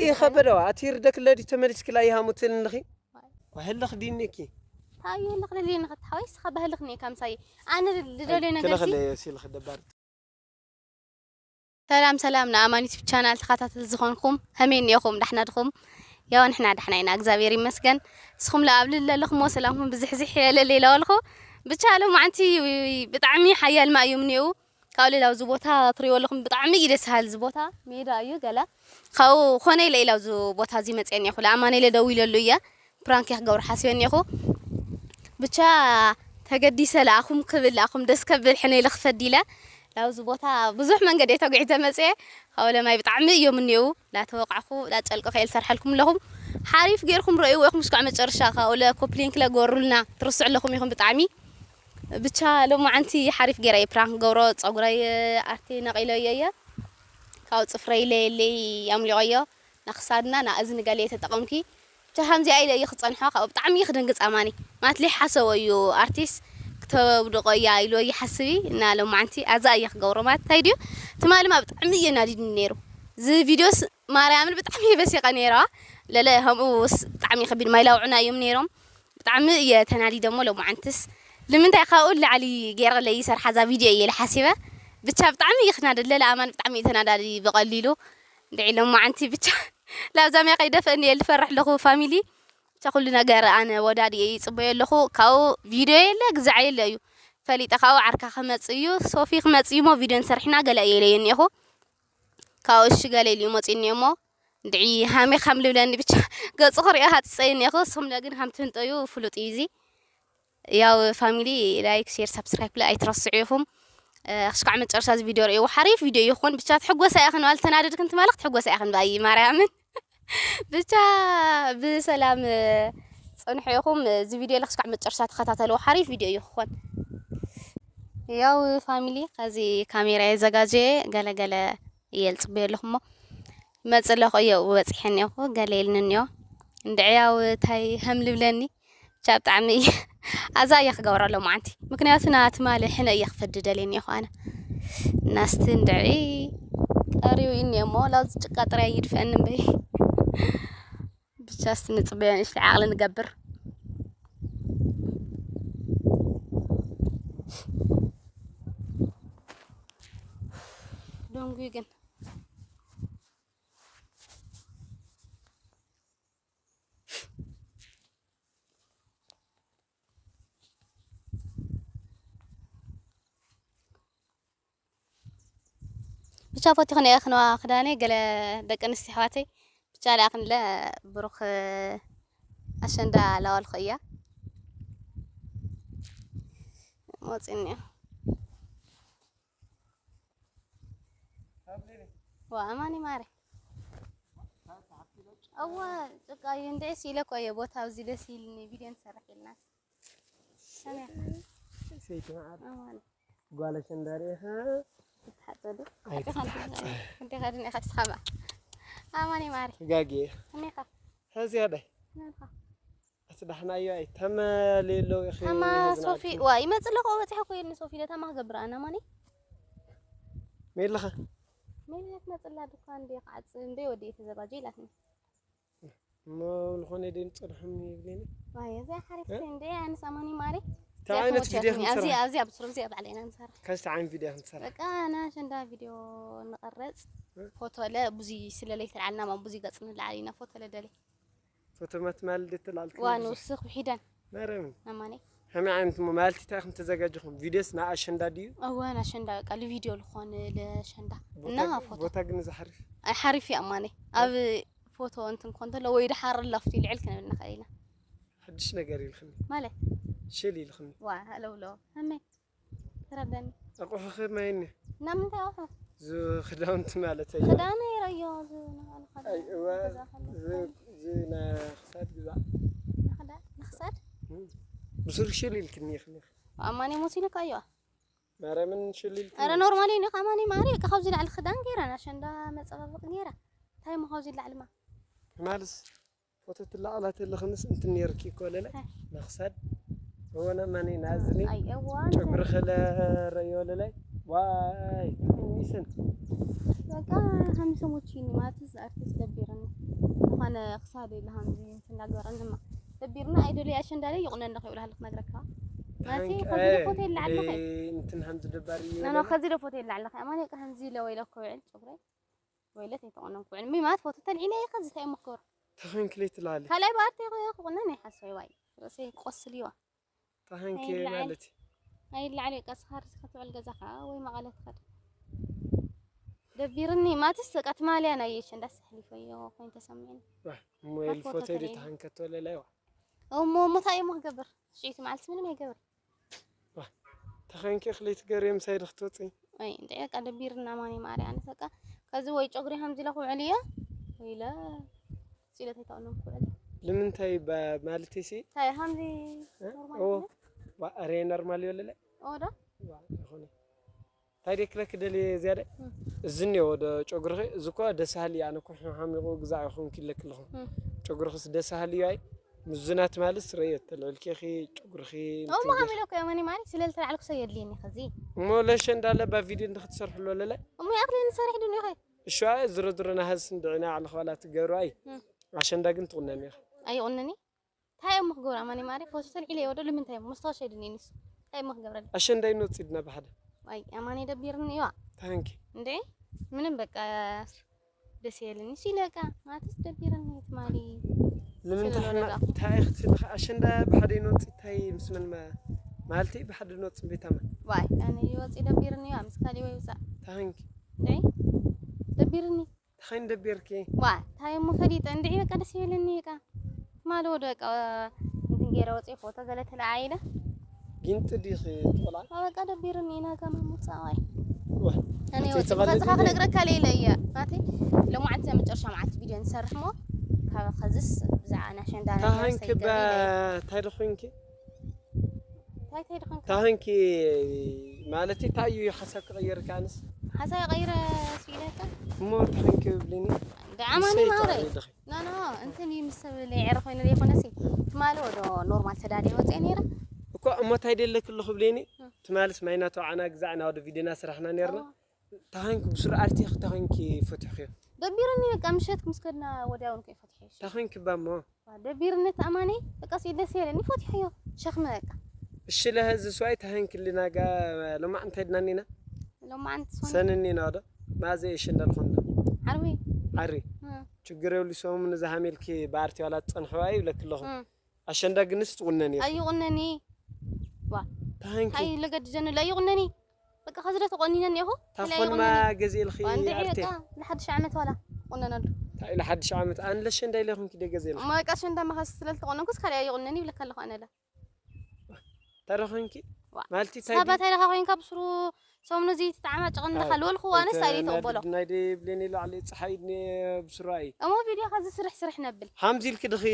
ይኸበደዋ ኣቲ ርደክለ ድዩ ተመሊስክላ ይሃሙትን ንኺ? ዋህልኽ ዲኒኪ? ታዩ ህልኽ ለሊ ንኸት ሓወይ ስኻ ባህልኽ ኒ ከምሳይ። ኣነ ልደልዮ ነገር ሲ ከለኸለ ሲልኽ ደባር። ሰላም ሰላም ንኣማን ዩቱብ ቻናል ተኸታተል ዝኾንኩም፣ ከመይ እኒኦኹም? ዳሕና ድኹም? ያው ንሕና ዳሕና ኢና እግዚኣብሔር ይመስገን። ንስኹም ለኣብ ልለለኹሞ ሰላምኩም ብዝሕዝሕ የለለ ኢለወልኹ። ብቻ ሎማዓንቲ ብጣዕሚ ሓያል ማይ እዮም እኒአው። ካብኡ ሌላ ኣብዚ ቦታ ትሪእዎ ኣለኹም ብጣዕሚ እዩ ደስ በሃሊ እዚ ቦታ፣ ሜዳ እዩ ገለ። ካብኡ ኮነ ኢለ ኢለ ኣብዚ ቦታ እዚ መፅአ እኒአኹ። ለኣማን ኢለ ደዊለሉ እየ። ፕራንክ እየ ክገብሮ ሓሲበ እኒአኹ። ብቻ ተገዲሰ ለኣኹም ክብል ለኣኹም ደስ ከብል ሕነ ኢለ ክፈድ ኢለ ላብዚ ቦታ ብዙሕ መንገዲ እየ ተጉዒዘ መፅአ። ካብኡ ለማይ ብጣዕሚ እዮም እኒአው። ላተወቃዕኩ ላጨልቅኸ ኢል ሰርሐልኩም ኣለኹም። ሓሪፍ ጌርኩም ረእይዎ ኢኹም እስካዕ መጨረሻ። ካብኡ ለኮፕሊንክ ለገሩልና ትርስዑ ኣለኹም ኢኹም ብጣዕሚ። ብቻ ሎማዓንቲ ሓሪፍ ጌረ እየ ፕራንክ ገብሮ። ፀጉረይ ኣርቲ ነቒለዮ እየ። ካብ ፅፍረይ ለየለይ ኣምሊቐዮ። ናክሳድና ናእዝኒ ገለ ተጠቐምኪ። ብቻ ከምዚኣ ኢለ እየ ክፀንሖ። ካብኡ ብጣዕሚ እየ ክደንግፅ ኣማኒ። ማለት ለይሓሰቦ እዩ ኣርቲስት ክተውድቆ እያ ኢሉ ይሓስብ እና ሎማዓንቲ ኣዛ እየ ክገብሮ። ማለት እንታይ ድዩ ትማሊ ማ ብጣዕሚ እየ ናዲድኒ ነይሩ። እዚ ቪድዮስ ማርያምን ብጣዕሚ እየ በሲቐ ነይረዋ። ለለ ከምኡ ውስ ብጣዕሚ ከቢድ ማይ ላውዑና እዮም ነይሮም። ብጣዕሚ እየ ተናዲደ እሞ ሎማዓንትስ ልምንታይ ካብኡ ንላዕሊ ገይረ ለይሰርሓ እዛ ቪድዮ እየ ኢለ ሓሲበ። ብቻ ብጣዕሚ እየ ክናደድ ለለ ኣማን ብጣዕሚ እዩ ተናዳዲ ብቐሊሉ። እንድዒ ሎማዓንቲ ብቻ ላብዛ ሚያ ከይደፍእኒ እየ ልፈርሕ ኣለኹ ፋሚሊ። ብቻ ኩሉ ነገር ኣነ ወዳዲ እየ ይፅበዮ ኣለኹ። ካብኡ ቪድዮ የለ ግዛዕ የለ እዩ ፈሊጠ። ካብኡ ዓርካ ክመፅእ እዩ ሶፊ ክመፅእ እዩ እሞ ቪድዮ ንሰርሕ ኢና ገለ እየ ኢለዮ እኒአኹ። ካብኡ እሺ ገለ ኢሉ እዩ መፂኡ እኒኦ እሞ እንድዒ ሃሜ ከም ልብለኒ ብቻ ገፁ ክሪኦ ሃፅፀዩ እኒአኹ። ንስኹም ለ ግን ከም ትህንጠዩ ፍሉጥ እዩ እዚ። ያው ፋሚሊ ላይክ ሼር ሳብስክራይብ ለ ኣይትረስዑ ኢኹም። እ፣ ክስካዕ መጨረሻ እዚ ቪድዮ ርእይዎ ሓሪፍ ቪድዮ ይኹን። ብቻ ትሕጎሳ ኢኽን ዋል ተናደድክን ትማሊ ክትሕጎሳ ኢኽን ባይ ማርያምን። ብቻ ብሰላም፣ እ፣ ጽንሑ ኢኹም። እዚ ቪድዮ ለ ክስካዕ መጨረሻ ተኸታተልዎ ሓሪፍ ቪድዮ ይኹን። ያው ፋሚሊ ከዚ ካሜራ የዘጋጀየ ገለ ገለ እየ ልጽበዮ ኣለኹ እሞ ይመጽእ ኣለኹ እየ በጺሐ እኒኦኹ ገለ ኢልኒ እኒኦ። እንድዒ ያው እንታይ ከም ልብለኒ ብቻ ብጣዕሚ ኣዛ እየ ክገብራ ሎማዓንቲ። ምክንያቱ ናትማሊ ሕነ እየ ክፈዲ ደልየ እኒኦኹ ኣነ። ናስቲ እንድዒ ቀሪቡ እዩ እኒኦ እሞ ላብዚ ጭቃ ጥራይ ይድፍአኒ እምበይ። ብቻ እስቲ ንጽበዮ ንእሽተይ ዓቕሊ ንገብር። ደንጉዩ ግን። ብቻ ፈቲኹ ነየ ክነዋ ክዳነይ ገለ ደቂ ኣንስትዮ ኣሕዋተይ ብቻ ደኣ ክንለ ብሩኽ ኣሸንዳ ላዋልኹ እያ መፂእኒዮ። ዋ ኣማኒ ማረ። እወ ጭቃ እዩ እንደ እስ ኢለ እኮ እየ ቦታ ኣብዚ ደስ ኢልኒ ቪድዮ ንሰርሕ ኢልና። ሰሚያ። ሰይቲ መዓር። ኣማኒ። ጓል ኣሸንዳ ርኢኻ? ትሓጸ ዶ? ኣይትሓጸ። እንዴ ኻድን ኢኻ ትስኻባ? ኣማኒ ማሪ። ተጋጌ። ከመይ ኢኻ? ሕዚ ያዳይ። ከመይ ኢኻ? ኣቲ ዳሕና እዩ ኣይ ተመሌሎ ኢኺ ተማ ህዝና ሶፊ ኣቲ። ዋ ይመጽእ ኣለኹ በጺሐ እኮ የኒ ሶፊ ዶ ተማ ክገብር ኣነ ኣማኒ? ሜልኻ? ሜልነት መጽላ ድኳን እንዴ ክዓጽ እንዴ ወዲ ተዘጋጀ ኢላትኒ። እሞ ዝኾነ ደን ጽንሑኒ ይብለኒ። ዋይ፣ እዚኣ ሓሪፍቲ እ? እንዴ፣ ኣነስ ኣማኒ ማሪ። እንታይ እዚኣ ዓይነት ቪድዮ ተመቸትኒ። ኣብዚ፣ ክንሰራ? ኣብዚ ኣብ ስሩ፣ እዚኣ ባዕለይ ኢና ንሰርሕ። ከዚ እንታይ ዓይነት ቪድዮ ክንሰራ? በቃ፣ ናይ ኣሸንዳ ቪድዮ ንቐረጽ። እ? ፎቶ ለ፣ ብዙይ ስለ ለይተልዓልና፣ ማ ብዙይ ገጽ ንልዓል ኢና፣ ፎቶ ለ ደለ። ፎቶ ማት ማለት ደተላልክ ዋ፣ ብዙይ። ንውስኽ ውሒዳን። ማርያምን። ኣማኒ። ከመይ ዓይነት እሞ፣ ማለት እንታይ ኢኹም ተዘጋጅኹም? ቪድዮስ ናይ ኣሸንዳ ድዩ? እወ፣ ናይ ኣሸንዳ፣ በቃ፣ ልቪድዮ ልኾን ለሸንዳ። ቦታ እና ግን፣ ፎቶ። ቦታ ግን እዚ ሓሪፍ። ኣይ፣ ሓሪፍ እዩ ኣማኒ። ኣብ ፎቶ እንትን ኮን ተሎ ወይ ደሓር ላፍቲ ልዕል ክንብል ንኽእል ኢና። ሓድሽ ነገር ኢልክኒ። ማለት? ሽል ኢልክኒ። ዋ፣ ሃለውሎ። ከመይ? ተረዳኒ። ኣቑሑ ከመይ እኒ? እና ምንታይ ኣቑሑ? እዚ ክዳውንቲ ማለት እዩ። ክዳነይ ረዮ፣ እዚ ንኻልእ ኣይ፣ እዋ፣ ገዛ ከሎ እዚ፣ እዚ ናይ ክሳድ ግዛዕ። ንኽዳ-፣ ንኽሳድ? እም። ብሱር ሽል ኢልክኒ ኢኽኒ። ኣማኒ ሞት ኢልካ እዩ። ማርያምን ሽል ኢልክኒ። ኣረ ኖርማል እዩ፣ ኣማኒ ማሪ፣ በቃ ካብዚ ላዕሊ ክዳን ገይራ፣ ናይ ኣሸንዳ መጸባበቂ ገይራ። እንታይ እሞ ካብዚ ላዕሊ ማ? ማለትስ ፎቶ ትላዓላ ተለኽንስ እንትን ነይርኪ እኮ ለለ፣ እ። ንኽሳድ እወነ ማኒ ናዝኒ ኣይ፣ እዋን። ጨጉሪ ኸለ ረዮ ለለ፣ ዋይ፣ ሚስን። በቃ፣ ሃምሰ ሞቺኒ ማለት እዚ ኣርቲስት ደቢረኒ። ክሳደ ኢለ ከምዚ እንትን እንዳገበረኒ ድማ ደቢርና ኣይደልዮ ኣሸንዳ ደይ ይቑነኒ ከይብላ ኣለክ ነግረካ። ናቲ ታንክ- ከዚ ዶ እ፣ ፎቶ ይለዓል ለኸ? እ፣ እንትን ሃምዚ ደባሪ እዩ ኖ፣ ኖ፣ ለለ። ከዚ ዶ ፎቶ ይለዓል ለኸ? ኣማኒ ከምዚ ኢለ ወይለ እኮ ውዕል ጨጉረይ። ወይለ ተይተቆነንኩ ውዕል። ሚ ማለት ፎቶ ተልዒለ እየ ከዚ ታይ እሞ ክገብር? ተኸንክሌ ትላለ። ካልኣይ ብኣርተ ይኸ ክቑነን ኣይሓስበይ ዋይ። ርእሰይ ክቆስል እዩ። ታሃንኪ ኣይለዓል። ማለት እዩ። ኣይለዓል በቃ፣ ስኻ ርስኻ ትውዕል ገዛኻ ወይ መቐለ ትኸድ። ደቢርኒ ማትስ በቃ፣ ትማልያ ናይ ኣሸንዳ ኣሕሊፈዮ ኮይኑ ተሰሚዕኒ። ዋህ፣ እሞ ዋ፣ የል ፎቶ ፎቶ ተለዒሉ። ተሃንከቶ ለላይ ዋ። እሞ፣ እሞ እንታይ እሞ ክገብር? ሽዒቲ መዓልቲ ምንም ኣይገብር። ዋህ፣ ተኸንኪ እኽሊ ትገሪ ምሳይ ዶ ክትወፂ? ኣይ፣ እንታይ በቃ፣ ደቢርና ማኒ ማርያ፣ ኣነስ በቃ፣ ከዚ ወይ ጨጉሪ ከምዚ ኢለ ክውዕል እየ፣ ወይ ኢለ ሲለት ኣይተቐነንኩ ውዕል። ንምንታይ ባ-፣ ማለተይ ሲ? እንታይ፣ ሃምዚ እ? ኖርማል ኦ፣ ይኾነ? ዋ፣ ኣረ ኖርማል ይበለለ? ኦ፣ ዶ? ዋ፣ ይኾነ። እንታይ ደይ ክለክ ደልየ ዝያደ? እም። እዚ እኒኦ ወደ ጨጉርኺ፣ እዚ እኮ ደስ በሃሊ እዩ። ኣነ እኮ ሓሚቑ ግዛዕ ይኹንኪ ኢለኪ ኣለኹ። እም። ጨጉርኽስ ደስ በሃሊ እዩ ኣይ? ምዙናት ማለት ረእዮ ተልዕልኪ ኢኺ፣ ጨጉርኺ ኦ፣ እንትን ሞ ጌርኪ። ሃሚለ እኮ የመኒ ማሪ፣ ስለ ልተላዕልኩ ሰብ የድልየኒ ኸዚ። እሞ ለሸ እንዳለ ባ ቪድዮ እንደ ክትሰርሕሉ ኣለለ? እሞ ይኣኽለኒ ሰሪሕ ድንዮ ኸ? እሺ፣ ዝሮ ዝሮ ናህስ እንድዒና ኣዕሊ ኸባላ ትገብሩ ኣይ። እም። ኣሸንዳ ግን ትቑነኒ ኢኺ። ኣይቑነኒ? እንታይ እሞ ክገብር ኣማኒ ማሪ? ፎቶ ተልዒለ እየ ወዶ ልምንታይ እሞ? መስታወሻ ይድኒ ንሱ። እንታይ እሞ ክገብረኒ? ኣሸንዳ ይንወጽ ኢድና ብሓደ። ኣይ፣ ኣማኒ ደቢርኒ እዩዋ። ታንኪ። እንዴ? ምንም በቃ ደስ የለኒ። እሱ ኢለ በቃ፣ ማለትስ ደቢርኒ ትማሊ። ንምንታይ ስለ ሕና-፣ ወረዳ። እንታይ ክትል-፣ ኣሸንዳ ብሓደ ይንወጽ እንታይ ምስ መን ማ-፣ ማለተይ ብሓደ ይንወጽ ቤታማ? ዋይ፣ ኣነ ይወጽ ደቢርኒ እዩዋ፣ ምስ ካሊ ወይ ውጻእ። ታንኪ። እንዴ? ደቢርኒ። ተኸይን ደቢርኪ? ዋ፣ እንታይ እሞ ፈሊጠ እንድዒ በቃ ደስ ይበለኒ በቃ። ትማሊ ወደ በቃ እንትን ገይረ ወፂ ፎቶ ገለ ተለዓዒለ። ጊንጢ ዲኺ ቆልዓ? ዋ፣ በቃ ደቢርኒ ኢና ከማ ምውፃእ ዋይ። ዋ፣ ኣነ ኣቲ ወፂ ተቐልዲ መፅኻ ዲኺ? ክነግረካ ለይለ እየ። ናቲ፣ ሎማዓንቲ መጨረሻ መዓልቲ ቪድዮ ንሰርሕ እሞ ካብ ኸዝስ ብዛዕባ ናይ ኣሸንዳ ነገር ታሃንኪ ሰይገሪ ባ-፣ ለየ። እንታይ ዶ ኾይንኪ? እንታይ እንታይ ዶ ኾይንካ? ታሃንኪ ማለቲ እንታይ እዩ ሓሳብ ክቕየር ከኣንስ? ሓሳብ ይቐይረ ስኢለካ? እሞ ታሃንኪ ብሊኒ? ደዓማኒ ንሰይ ማረ። ተቐይር ዲኺ? ኖ፣ ኖ፣ እንትን እዩ ምስ ሰብ ለይዕረ ኮይኑ ዘይኮነሲ። ትማሊ ወዶ ኖርማል ተዳልየ ወፅየ ነይረ። እኮ እሞ እንታይ ደለክ ኣለኹ ብሊኒ? እም። ትማልስ ማይና ተውዓና ግዛዕና ወደ ቪድዮና ስራሕና ነይርና። እዋ። ታሃንኪ ብሱር ኣርቲ ታሃንኪ ፈትሕክዮ? ደቢሩኒ በቃ ምሸት ምስ ከድና ወዲያውን ከይፈትሐ ይሻል። ታሃንኪ ባሞ? ደቢርነት ኣማኒ በቃ ሲል ደስ የለኒ ፈትሐዮ ሸኽመ በቃ። እሺ ለህዚ ስዋይ ታሃንኪ ልናጋ ሎማዕ እንታይ ድናኒና? ሎማዕ እንትስሆን ሰንኒና ወደ ማዘ እሺ እንዳልኾንና። ዓርቢ። ዓሪ። እም። ችግር የብሉ ሰሙን እዛ ሃሜልኪ ባርቲ ዋላ ትጸንሕዋ ይብለክ ኣለኹ። እም። ኣሸንዳ ግንስ ትቑነን እየ። ኣይቑነኒ። ዋ። ታሃንኪ። ኣይ ለገድጀኒ ለይቑነኒ። በቃ ከዚ ዶ ተቆኒነ እኒኹ? ታኾንማ ገዜ ኢልኺ ኣንድዒ ኣርቴ። በቃ ንሓድሽ ዓመት ዋላ ቁነነሉ። እንታይ ኢለ ሓድሽ ዓመት? ኣነ ለሸንዳ ኢለ ይኹንኪ ደ ገዜ ኢልኺ? እሞ በቃ ሸንዳ መኸስ ስለ ልተቆነንኩስ ካልእ ኣይቑነን ይብለካ ኣለኹ ኣነ ለ። ተረኺንኪ? ዋ። ማለቲ እንታይ ሳባ ድዩ? እንታይ ኢለኻ ኮይንካ ብስሩ ሰሙን እዚ ትተዓማጨቕ እንድኻ ኣይ፣ ልወልኹ ኣነስ እንታይ ኣይደ ናይ ተቕበሎ። ድ-፣ ናይ ደ ብሌን ኢሉ ዓሊ ፀሓይ ድኔ ብስሩ ኣይ። እሞ ቪድዮ ከዚ ስርሕ ስርሕ ነብል። ሃምዚ ኢልኪ ድኺ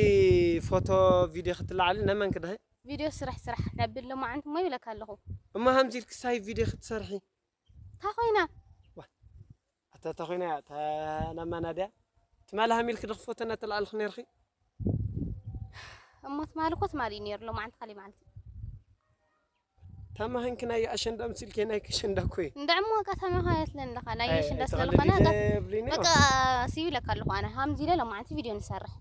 ፎቶ ቪድዮ ክትለዓሊ ነመንኪ ድኺ? ቪድዮ ስራሕ ስራሕ ነብል ሎማዓንቲ እሞ ይብለካ ኣለኹ። እሞ ሃምዚ ኢልኪ ሳይ ቪድዮ ክትሰርሒ? እታ ኮይና። ዋ፣ ኣታ እታ ኮይና እያ፣ እታ ናማ ናድያ። ትማሊ ሃሚልኪ ዶ ክፎተና ተላኣልኺ ነርኺ? እሞ ትማሊ እኮ ትማሊ እዩ ነይሩ፣ ሎማዓንቲ ካሊእ መዓልቲ። ታማኸንኪ ናይ ኣሸንዳ ምስልኪ ናይ ከሸንዳ እኮ እዩ። እንዳ እሞ እቃ ታማኸ የትለን ኣለኻ፣ ናይ ኣይ፣ ኣሸንዳ ስለ ተቐልዲ ዝኾነ እቃ፣ ብሊኒ በቃ፣ ኦ። ሲዩ ኢለካ ኣለኹ ኣነ። ሃምዚ ኢለ ሎማዓንቲ ቪድዮ ንሰርሕ።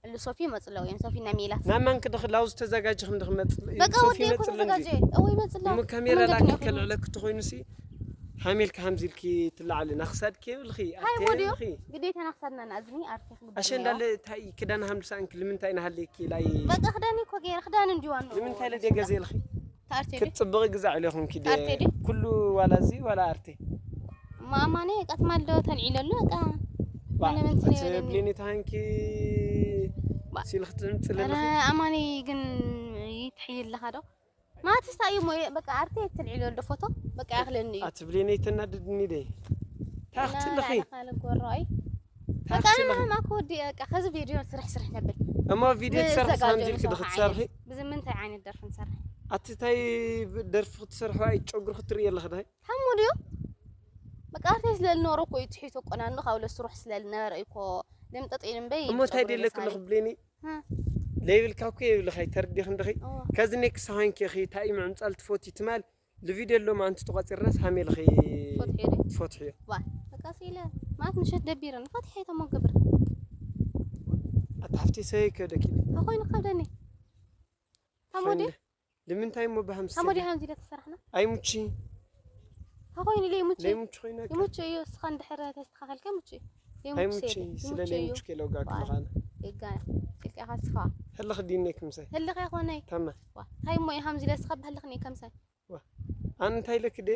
እሉ ሶፊ መጽለው እዮም፣ ሶፊ እና ሜላት። ናማን ክድኽ ላውዝ ተዘጋጅ ክንድኽ መጽል-፣ በቃ ሶፊ ወዲ እኮ መጽል እንዲ። ተዘጋጀ። እወ ይመጽላ። እሞ ካሜራ መንገድ ላኪ ነው። ከልዕለክ ተኾይኑ ሲ፣ ሃሜልካ ሃምዚ ኢልኪ ትለዓሊ፣ ናኽሳድኪ የብልኺ፣ ሃይ ኣርቴ ወዲዮ። የብልኺ። ግዴታ ናኽሳድና ንኣዝኒ ኣርቴ ክግበር ኣሸንዳ ኣለዎ። ለ-፣ እንታይ ክዳን ሃምሳ እንክ ልምንታይ ናሃለኪ ላይ? በቃ ክዳን እኮ ገይረ፣ ክዳን እንዲዋን ነው። ንምንታይ ለደ ገዜ ኢልኺ? ታርቴ ዲ? ክትጽብቒ ግዛዕ ኢለ ይኹንኪ ደ-፣ ታርቴ ዲ? ኩሉ ዋላ እዚ ዋላ ኣርቴ። ማማኔ ቀትማል ዶ ተልዒለሉ፣ በቃ ባ፣ ምንም እንትን ኣቲ የለኒ። ብሌኒ ታንኪ ባ፣ ሲልኺ ትምጽእ ኧረ ኣለኺ? ኣማኒ ግን ይትሕይል ኣለኻ ዶ? ማትስታ እዩ ሞ፣ በቃ ኣርቴ ትልዒለሉ ዶ ፎቶ? በቃ ያኽለኒ እዩ። ኣቲ ብሌኒ ተናድድኒ ደ። ታኽቲ ኣለኺ? ላዕሊ ካልእ ጎሮ ኣይ። ታኽቲ በቃ ኣለኺ? ማክ ወዲ፣ በቃ ከዚ ቪድዮ ስራሕ ስራሕ ነብል። እሞ ቪድዮ ትሰርሒ ንዘጋጆ ሳንዲልኪ ንሰምዓ ዶ ክትሰርሒ? ዓይነት። ብዚ ምንታይ ዓይነት ደርፊ ንሰርሕ? ኣቲ ታይ ደርፊ ክትሰርሒ ኣይ ጨጉሪ ክትርኢ ኣለኺ ዳይ? ሓሙ ድዩ? በቃ ኣርቴ ስለ ልነበረ እኮ እዩ ትሒቱ ቆናኑ ካብ ለስሩሕ ስለ ልነበረ እዩ እኮ ልምጥጥ ኢሉ እምበይ እሞ እንታይ ጨጉሪ ደለክ ደሳሪ። ኣለኹ ብሌኒ? እ። ለይብልካ እኮ የብልኻ፣ ኣይተርዲኽ እንድኺ? እዋ። ከዚ ኔክስ ሃንኪ ኺ፣ እንታይ ምዕምጻል ትፈትዩ ትማል? ልቪድዮ ኣሎ ማንቱ ተቋጺርናስ ሃሜልኺ ፈትሑ ዶ? ትፈትሕዮ። ዋ፣ በቃ ሲለ፣ ማለት ምሸት ደቢረን፣ ፈትሐ ተመገብር። ታሕቲ ሰይ ከደኪ ተኾይኑ ከብደኒ። ታሞዲ ንምንታይ እሞ ብሃምስ ታሞዲ ሃምዚ ደ ተሰራሕና። ኣይሙቺ ተኾይኑ ለይ ሙቺ ለይሙቺ ኮይና ይሙቺ እዩ። እስኻ እንድሕር ተስተኻኸልከ ሙቺ። ኣይሙቺ ስለ ለይሙቺ ከለውጋ ክልኻና ይጋና። ስልካ ስፋ ህልኽ ዲነክ ምሳይ ህልኸ ይኾነይ። ታማ ታይ ሞ ሃምዚ ለ ስኻ ብህልኽኒ ከምሳይ ኣነ እንታይ ኢለክ ደ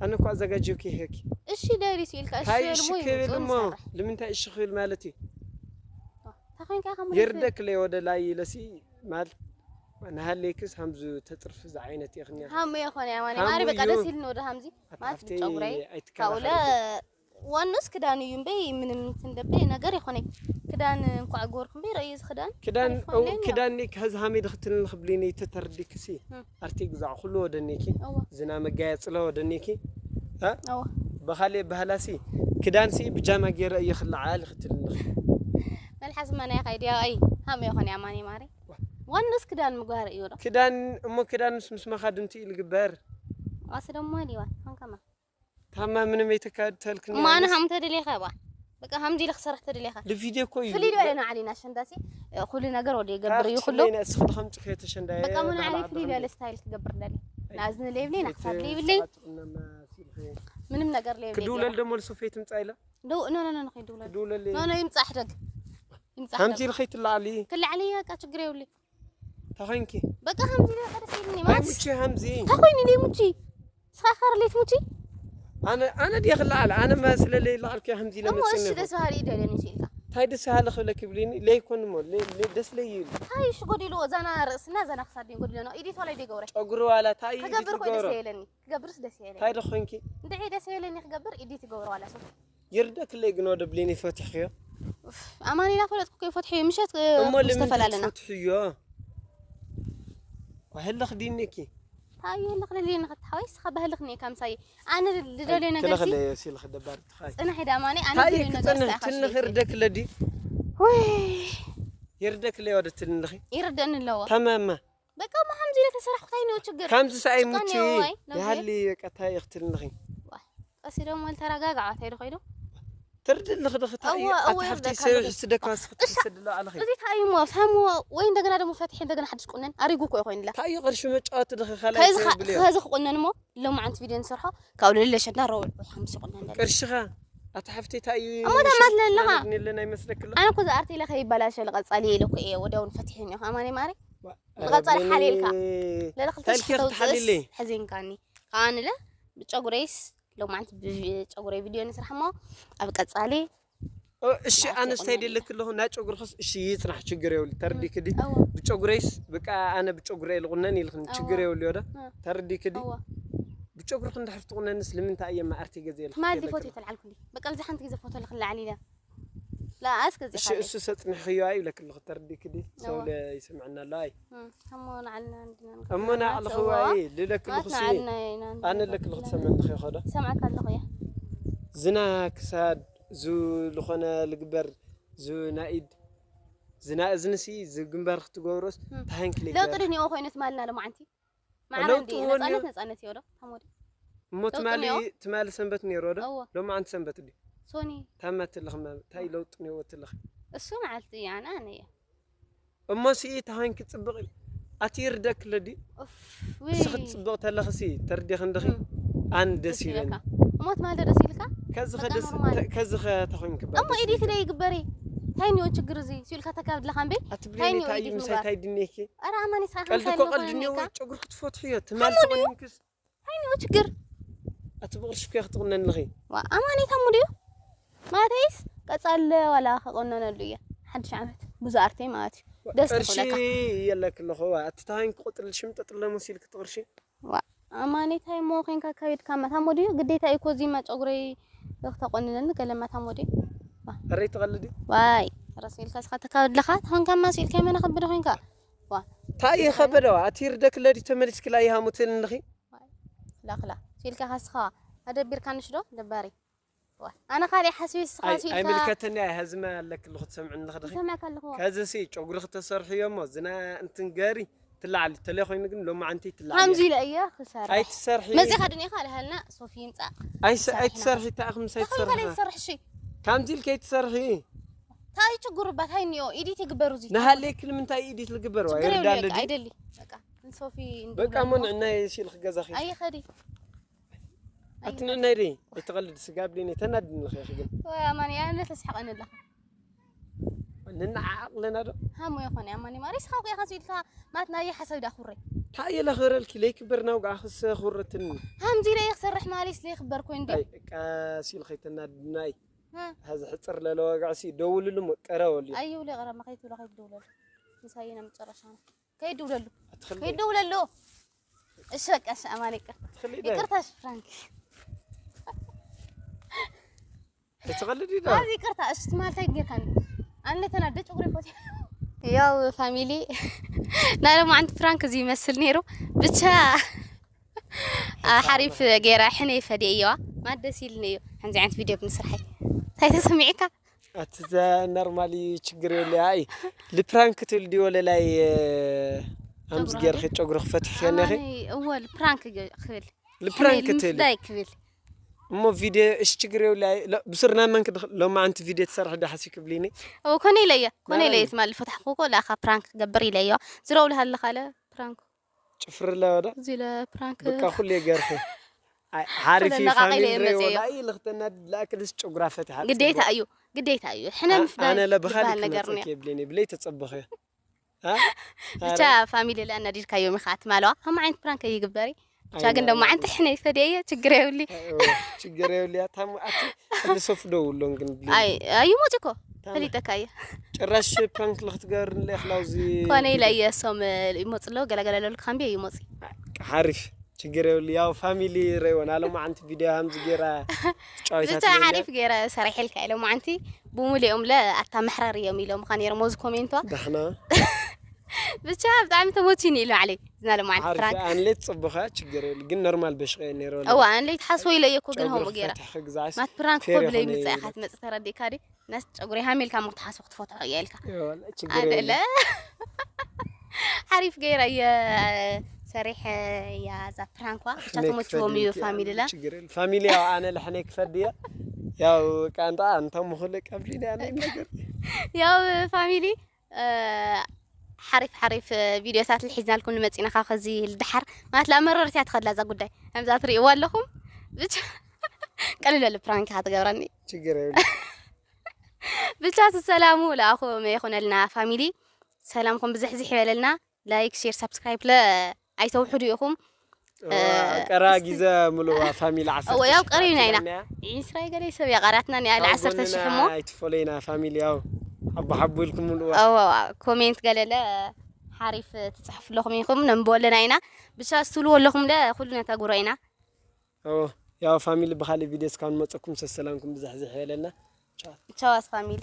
ኣነ እኮ ኣዘጋጀውኪ ይሄኪ እሺ ደሪ ሲልካ እሺ ታይ በል እሺ ሞ ክብል ይምጽእ እሞ ንሰርሕ። ልምንታይ እሺ ክብል ማለት እዩ ታኾይንካ ከም ይርደክ ለይ ወደ ላይ ኢለሲ ማል ናሃሌክስ ሃምዙ ተጥርፍ ዝዓይነት ይኽኛ ሃሙ የኾነ ያማኒ ሃሙ ማሪ በቃ እዩ። ደስ ኢልኒ ወደ ሃምዚ ማለት ኣታፍቲ ጨጉረይ ኣይትከላኸል ካውለ ዋኑስ ክዳን እዩ እምበይ ምንም እንትን ደበ ነገር ይኾነ ክዳን እንኳዕ ጎርኩ እምበይ ረእዩ እዚ ክዳን ክዳን ይኾነ ክዳን ከዚ ሃመይ ድኽትልን ክብሊኒ ተተርዲክሲ እም። ኣርቲ ግዛዕ ኩሉ ወደኔኪ እዋ ዝና መጋየጽለ ወደኔኪ እዋ በኻሌ ባህላሲ ክዳንሲ ብጃማ ገይረ እየ ክልዓል ክትልልኽ መልሓስ መናይ ካይዲያ ኣይ ሃሙ የኾነ ያማኒ ማሪ ዋኑስ ክዳን ምግባር እዩ ዶ ክዳን እሞ ክዳንስ ምስ መኻድምቲ እዩ ልግበር ኣስ ደሞ ዲዋ ኸንከማ ታማ ምንም ኣይተካድ ተልክኒ ማነ ሃም ተደሌኻ ባ በቃ ሃምዚ ኢለ ክሰርሕ ተደሌኻ ልቪድዮ እኮ እዩ ፍልይ ዝበለ ንዓሊ ናሸንዳሲ ኩሉ ነገር ወደ ይገብር እዩ ኩሉ እስኽ ድኸምፂ ከየተሸንዳየ በቃ ምን ዓሊ ፍልይ ዝበለ ስታይል ክገብር ደሊ ናዝኒ ሌብሊ ናክሳድ ሌብሊ ምንም ነገር ሌብሊ ክድውለል ደሞ ልሶፌ ትምፃ ኢላ ዶ ኖ ኖ ኖ ከይድውለል ክድውለል ኖ ኖ ይምጻሕ ደግ ይምጻሕ ሃምዚ ደግ ልኸይ ትላዓሊ ክላዕሊ በቃ ችግር የብሉ ተኸንኪ በቃ ሃምዚ ደግ ደስ ይልኒ ኣይ ማለት ሙቺ ሃምዚ ታኾይኒ ሌ ሙቺ ስኻ ኸር ሌት ሙቺ ኣነ ኣነ ድየ ክላዓል ኣነ መስለ ለይላዓልኩ ሃምዚ እሞ እሺ ለመፅነ ደስ በሃሊ እዩ ደለኒ ሲልካ እንታይ ደስ ሃለ ክብለክ ይብልኒ ለይኮን እሞ ለ- ለ- ደስ ለይብል ታይ እሺ ጎዲሉ ዛና ርእስና ዛና ክሳድ ጎዲሉ ነው ኢዲት ወላይ ደገብረ ጨጉሪ ዋላ ታይ ክገብር ኮይ ደስ ትገብሮ የለኒ ክገብርስ ደስ የለኒ እንታይ ዶ ኮንኪ እንድዒ ደስ የለኒ ክገብር ኢዲት ይገብሮ ዋላ ሰው ይርደክለይ ግን ወደ ብሌን ይፈትሕክዮ ኣማኒና ፈለጥኩ ኮይ ፈትሒ ምሸት እሞ ልምንታይ ዝተፈላለና ትፈትሕዮ ዋህልኽ ዲኒኪ ታዩ ህልኽ ለሊ ንኽትሓወይ ስኻ ባህልኽ ኒ ከምሳይ ኣነ ልደልዮ ነገር ሲ ክለኽለ ሲልኽ ደባር ትኻይ ጽንሕ ዳማኒ ኣነ ታይ ልደልዮ ነገር ክጽንሕ ስታይካ ትንኽ ሽለይ ይርደክለዲ ወይ ይርደክለይ ወደ ትንልኺ ይርደኒ ኣለዎ ተማማ በቃ ማ ከምዚ ኢለ ተሰራሕኩ ታይ ነው ችግር ከምዚ ሰኣይ ጭቃ ሙቺ እኒኦ ወይ? ነብሲ? ይሃሊ ቀታይ ይኽትልንኺ ቀሲ ደሞ ልተረጋግዓ ታይ ዶ ኮይዶ ትርድልኽ ድኽታ እዋ፣ እዋ፣ ኣቲ ሓፍቲ ይርደካ ሰብ ኣለኹ። ሕስደካ እሺ፣ ስደላ ኣለኺ እዚ ታይ እሞ ሳሞ ወይ እንደገና ደሞ ፈትሒ እንደገና ሓድሽ ቁነን ኣሪጉ እኮ ይኮይንላ ታዩ ቅርሺ መጫወቲ ድኺ ካልኣይ ከዚ ሰብ ብልዮ ከዚ ክቁነን እሞ ሎማዓንቲ ቪድዮ ንሰርሖ ካብ ልለ ሸዳ ረውዕ ሓምሲ ቁነን ደለ ቅርሽኻ ኣቲ ሓፍቲ ታዩ እሞ ተማትለ ኣለኻ። ለን ኣይመስለክሎ ኣነ እኮ ዝኣርቲ ኢለ ከይበላሸ ልቐጻሊ ኢለ እኮ እየ ወዲያውን ፈትሒኒ ኢኹ ኣማኒ ማሪ ንቐጻሊ ሓልየልካ። ለለ ክልተ ታይል ሽሕ ኬር ተውፅእስ ትሓልይለይ? ሕዚንካኒ ከኣንለ ብጨጉረይስ ሎማዓንቲ ብጨጉረይ ቪድዮ ንስራሕ እሞ ኣብ ቀጻሊ እሺ ላእኪ ኣነስ እንታይ ቁነኒ። ደለክለኹ ናይ ጨጉርኽስ እሺ ይጽናሕ ችግር የብሉ ተርዲክዲ እዎ ብጨጉረይስ በቃ ኣነ ብጨጉረይ ልቁነን ኢልኽን እዎ። ችግር የብሉ ዮዳ እ። ተርዲክዲ እዎ ብጨጉርኽ እንድሕር ትቁነንስ ልምንታይ እየ ማዓርቲ ገዜ ኢልኽ ትማሊ ከይለክለኹ። ፎቶ ይተልዓልኩ በቃ ብዚ ሓንቲ ግዜ ፎቶ ልክልዓል ኢለ ለኣስ ገዜ እሺ እሱ ሰጽንሕኽዮ ኣይብለክለኹ ተርዲክዲ ሰው እዎ። ለ ይስምዐና ኣሎ ኣይ እሞ ንዓልና እንድና እሞ ንዓልኹ እዎ። ኣይ ልለክልኹ ማለት ሲ ንዓልና ኢና ኣነ ለክልኹ ትሰምዕኒ ኸይኸዶ ሰምዓካ ኣለኹ እየ ዝና ክሳድ ዙ ዝኾነ ልግበር ዙ ናኢድ ዝና እዝንሲ ዝግንበር ክትገብሮስ እም። ታሃንክሊ ለውጢ ድኒኦ ኮይኑ ትማልና ሎማዓንቲ ማዕረ ለውጢ እንዲ እወ ነፃነት እኒኦ። ነፃነት እዮ ዶ ሓሞዲ እሞ ለውጢ ትማሊ እኒኦ። ትማሊ ሰንበት ነይሩ ዶ እዎ። ሎማዓንቲ ሰንበት ድዩ ሶኒ ታማትልኽ እንታይ ለውጢ ነይዎ ትልኽ እሱ መዓልቲ እያ ኣነ ኣነ እየ እሞ ስኢ ታሃንኪ ጽብቕ ኢል ኣቲ ይርደክለ ድዩ ኡፍ፣ ውይ። ንስኺ ትጽብቕ ተለኽሲ ተርዲኽ እንድኺ እም። ኣን ደስ ደስ ይበኒ ይብለካ። እሞ ትማሊ ደስ ኢልካ ከዚ በቃ ከደስ ኖርማል። ከዚ ከተኾይንክ እሞ ኢዲት ደ ይግበሪ እንታይ እኒኦ ችግር እዚ ሲልካ ተካብድለካ እምበይ ኣትብሊ እንታይ እኒኦ እንታይ እዩ ኢዲት ምሳይ ምግባር? እንታይ ድኔኪ ኣረ ኣማኒ ሳኻ ቀልዲ እንታይ እኮ እኒኦ ቀልዲ እኒኦ ኮይንካ ጨጉሪ ክትፈትሕዮ ትማሊ ተኾይንክስ እንታይ እኒኦ ችግር ኣቲ ብቕርሽ እኮ ክትቑነንልኺ ዋ ኣማኒ ታሙ ድዩ ማለተይስ ቀጻለ ዋላ ከቆነነሉ እየ ሓድሽ ዓመት ብዙ ኣርተይ ማለት እዩ ደስ ቅርሺ ትኽእለካ የለክ ኣለኹ ዋ እቲ ታሃንኪ ቁጥሪ ሽምጠጥለ መሲልክ ትቕርሺ ዋ ኣማኒ እንታይ እሞ ኮንካ ካቢድካ መታሞ ድዩ ግዴታ እዩ እኮ እዚማ ጨጉረይ ተቆንነኒ ገለማ ታሞ ድዩ ኣረይ ትቐልዲ ዋይ ረስ ኢልካ ስኻ ተካብድለኻ ተኾንካ ማስ ኢልካ መና ከብደ ኮንካ እንታይ ይኸበደዋ ኣቲ ይርደክለ ድዩ ተመሊስክላ ይሃሙትልንኺ ላኽላ ሲልካ ካስኻ ኣደቢርካ ንሽዶ ደባሪ ዋ ኣነ ካልእ ሓስቢ ስኻ ኣይ- ሲልካ ኣይምልከተኒ ኣይ ሀዝመ ኣለክ ኣለኹ ትሰምዕኒ ኽድኺ ሰማዕካ ኣለኹ ከዚ ሲ ጨጉሪ ክተሰርሕዮ እሞ ዝና እንትንገሪ ትላዓሊ ተለይ ኮይኑ ግን ሎማዓንቲ ትላዓሊ ከምዚ ኢለ እየ ክሰርሕ ኣይትሰርሒ መፂኻ ድኒኻ ልሃልና ሶፊ ይምፃእ ኣይስ- ኣይትሰርሒ ተኣኽ ምሳይ ተኸይከለ ትሰርሒ ይሰርሕ ሺ ከምዚ ኢልከ ኣይትሰርሒ ታይ ችግሩ ባ ታይ እኒኦ ኢዲት ይግበሩ እዚ ንሃሌክ ንምንታይ ኢዲት ልግበር ዋ ችግር የብሉ ይርዳለ በቃ ድዩ ኣይደሊ በቃ ንሶፊ በቃ ሞ ንዕናየ ሲል ክገዛኺ ኣይኸዲ ኣቲ ንዕናይ ደይ ኣይትቐልድ ስጋብ ደይ ተናድኒ ኸይኺ ግን ወይ ኣማኒ ኣነ ተስሕቐኒ ኣለኻ ንነዓዓቕ ኣለና ዶ ሃሞ ይኾነ ኣማኒ ማሪ ስኻ ኮይ ኻሱ ኢልካ ማት ናይ ሓሳብ ዳኹረ ታየ ለኽረልኪ ለይክበር ናውጋ ክሰ ኹረትኒ ሃምዚ ለይ ክሰርሕ ማሪስ ለይ ክበር ኮይን ዲ ኣይ ቃሲል ኸይተናድናይ ሀዚ ሕፅር ለለ ወጋዕሲ ደውልሉ ቀረበሉ ኣይው ለይ ቀረብ ማኸይት ብሎ ከይት ደውለሉ ምሳይና መጨረሻ ነው ከይት ደውለሉ ኣትኽልደ ከይት ደውለሉ እሺ በቃ እሺ ኣማኒ ይቅርታ ትኽልደ ይቅርታ እሺ ፍራንክ ኣይትቐልድ ዶ ኣብዚ ይቅርታ እሺ ትማልታይ ጌርካኒ ኣነ ተናደ ጨጉሪ ኮት ያው ፋሚሊ ናይ ሎማዓንቲ ፕራንክ እዚ ይመስል ነይሩ ብቻ ሓሪፍ ገይራ ሕነ ፈደ እየዋ ማት ደስ ኢልኒ እዩ ከምዚ ዓይነት ቪድዮ ብምስርሐይ እንታይ ተሰሚዕካ ኣቲ ኖርማሊ ችግር የለ ኣይ ልፕራንክ ትብል ድዮ ለላይ ኣምዝ ጌርኺ ጨጉሪ ክፈትሕ ከነኺ እወ ፕራንክ ክብል ልፕራንክ ትብል ምፍዳይ ክብል እሞ ቪድዮ እሽ ችግር የብሉ ብሱር ናይ መንክ ሎማዓንቲ ቪድዮ ትሰርሕ ዶ ሓሲ ክብሊኒ ኮነ ኢለየ ኮነ ኢለየ ትማል ፈታሕኩ ኮ ላካ ፕራንክ ክገብር ኢለዮ ዝረውልሃለካ ለ ፕራንክ ጭፍር ለወደ እዚ ለ ፕራንክ በቃ ኩሉ የገርኩ ሓሪፍ ኩሉ ነቃቂለ ፋሚሊ እየ መፅዮ። ወላ ለክተና ላክልስ ጨጉራ ፈትሓ ግዴታ እዩ ግዴታ እዩ ሕነ ምፍዳይ ኣነ ለብኻሊ ዝበሃል ነገር ክመፀኪ እኒኦ። የብለኒ ብለይ ተፀበኸ ብቻ ፋሚሊ ለእና ዲድካዮ ሚኻ ኣትማለዋ ከም ዓይነት ፕራንክ ይግበሪ ብቻ ግን ደሞ ዓንቲ ሕነ ይፈደየ ችግር የብሊ ችግር የብልያ ታም ኣቲ ኣቲ ሶፍ ደውሎን ግን ብለይ ኣይ ኣይሞት እኮ ፈሊጠካ እየ ጭራሽ ፕራንክ ለክትገር ለክላውዚ ኮነ ኢለ እየ እሶም ይሞፅ ኣለዉ ገለገለ ለሉ ክኸንቢ ይሞፅ ሓሪፍ ችግር የብሉ ያው ፋሚሊ ረይወን ኣለሞ ዓንቲ ቪድዮ ሃምዚ ገይራ ብቻ ሓሪፍ ገይረ ሰሪሐልካ ኢሎም ዓንቲ ብሙሊኦም ለ ኣታ መሕረር እዮም ኢሎም ካ ነይሮም ወዚ ኮሜንቷ ዳሕና ብቻ ብጣዕሚ ተሞቲኒ ኢሉ ዓለይ ዝናለ መዓልቲ ሓሪፍ ፍራንክ ኣንሌት ጽቡኻ ችግር የብሉ ግን ኖርማል በሽቀ ነይሮ እዋ ኣንሌት ሓስቦ ኢለ እየ እኮ ግን ከምኡ ገይራ ፈትሕ ክግዛዕስ ማት ፕራንክ ፌር ኮ ብለይ ይኾነ ምምፅእ ኢኻ ይብል። ትመፅእ ተረዲእካ ዲ ናስ ጨጉሪ ሃሚልካ ሞ ክትሓስቦ ክትፈትሖ እያ ኢልካ ችግር ኣደለ የብሉ ሓሪፍ ገይረ እየ ሰሪሐ እያ እዛ ፕራንኳ ብቻ ተመችዎም እዩ ፋሚሊላ ችግር የብሉ ፋሚሊ ያው ኣነ ልሕነይ ክፈድ እየ ያው ቃንጣ እንተ ምኹል ቀብሊና ያለ ነገር ያው ፋሚሊ ሓሪፍ ሓሪፍ ቪድዮታት ልሒዝናልኩም ንመፂና ካብ ከዚ ልድሓር ማለት ላ መረርትያ ትኸድላ እዛ ጉዳይ ከምዛ ትርእይዋ ኣለኹም ብቻ ቀልል በለ ፕራንክ ክትገብረኒ ችግር የብሉ ብቻ ሰላሙ ለኣኹም ይኹነልና ፋሚሊ ሰላምኩም ብዝሕዝሕ ይበለልና ላይክ ሼር ሳብስክራይብ ለ ኣይተውሕዱ ኢኹም ቀራ ጊዘ ምልዋ ፋሚሊ ዓሰርተ እወ፣ ያው ሺሕ ቀሪብና ኢና። ተኣኪብና ኢንስራይ ገለ ሰብ ያቃራትና ኒ ኣለ ካብ ዓሰርተ ሺሕ ጎንና እሞ ኣይትፈለዩና ፋሚሊ ያው ሓቦ ሓቦ ኢልኩም ምልዋ እወ ኮሜንት ገለለ ሓሪፍ ትፅሕፉ ኣለኹም ኢኹም ነንብቦ ኣለና ኢና ብቻ ስትብልዎ ኣለኹም ለ ኩሉ ነተግብሮ ኢና እወ ያው ፋሚሊ ብካሊእ ቪድዮ እስካብ ንመፀኩም ሰሰላምኩም ብዛሕዝሕ የለና ቻዋስ ፋሚሊ